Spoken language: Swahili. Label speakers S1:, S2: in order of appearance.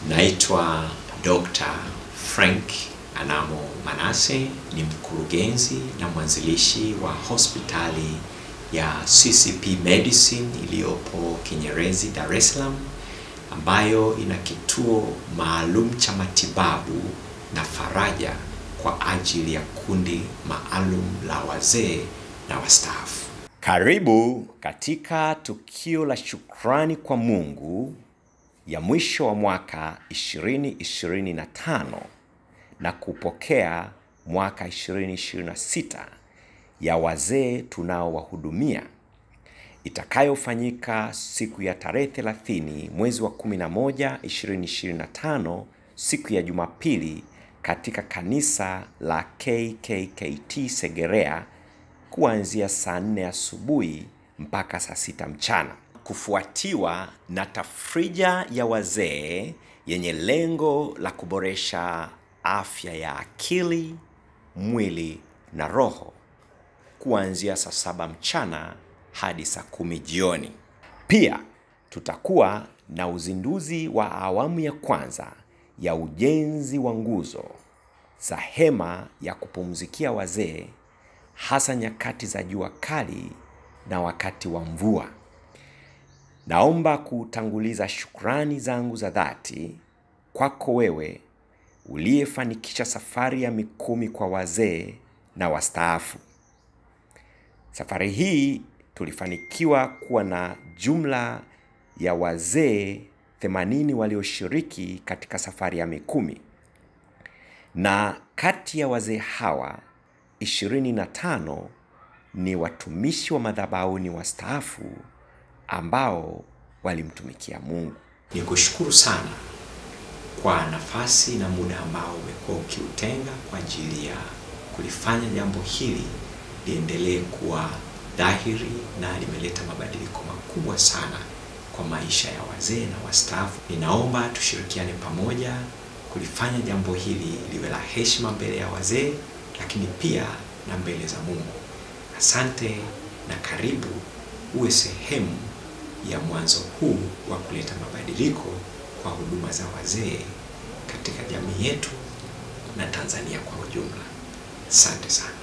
S1: Naitwa Dr. Frank Anamo Manase, ni mkurugenzi na mwanzilishi wa hospitali ya CCP Medicine iliyopo Kinyerezi, Dar es Salaam, ambayo ina kituo maalum cha matibabu na faraja kwa ajili ya kundi maalum la wazee na wastaafu. Karibu katika tukio la shukrani kwa Mungu ya mwisho wa mwaka 2025 na kupokea mwaka 2026 ya wazee tunaowahudumia, itakayofanyika siku ya tarehe 30 mwezi wa 11 2025, siku ya Jumapili, katika kanisa la KKKT Segerea kuanzia saa 4 asubuhi mpaka saa 6 mchana, kufuatiwa na tafrija ya wazee yenye lengo la kuboresha afya ya akili, mwili na roho kuanzia saa 7 mchana hadi saa 10 jioni. Pia tutakuwa na uzinduzi wa awamu ya kwanza ya ujenzi wa nguzo za hema ya kupumzikia wazee, hasa nyakati za jua kali na wakati wa mvua. Naomba kutanguliza shukrani zangu za dhati kwako wewe uliyefanikisha safari ya Mikumi kwa wazee na wastaafu. Safari hii tulifanikiwa kuwa na jumla ya wazee 80 walioshiriki katika safari ya Mikumi, na kati ya wazee hawa 25 ni watumishi wa madhabahuni wastaafu ambao walimtumikia Mungu. Nikushukuru sana kwa nafasi na muda ambao umekuwa ukiutenga kwa ajili ya kulifanya jambo hili liendelee kuwa dhahiri na limeleta mabadiliko makubwa sana kwa maisha ya wazee na wastaafu. Ninaomba tushirikiane pamoja kulifanya jambo hili liwe la heshima mbele ya wazee, lakini pia na mbele za Mungu. Asante na karibu uwe sehemu ya mwanzo huu wa kuleta mabadiliko kwa huduma za wazee katika jamii yetu na Tanzania kwa ujumla. Asante sana.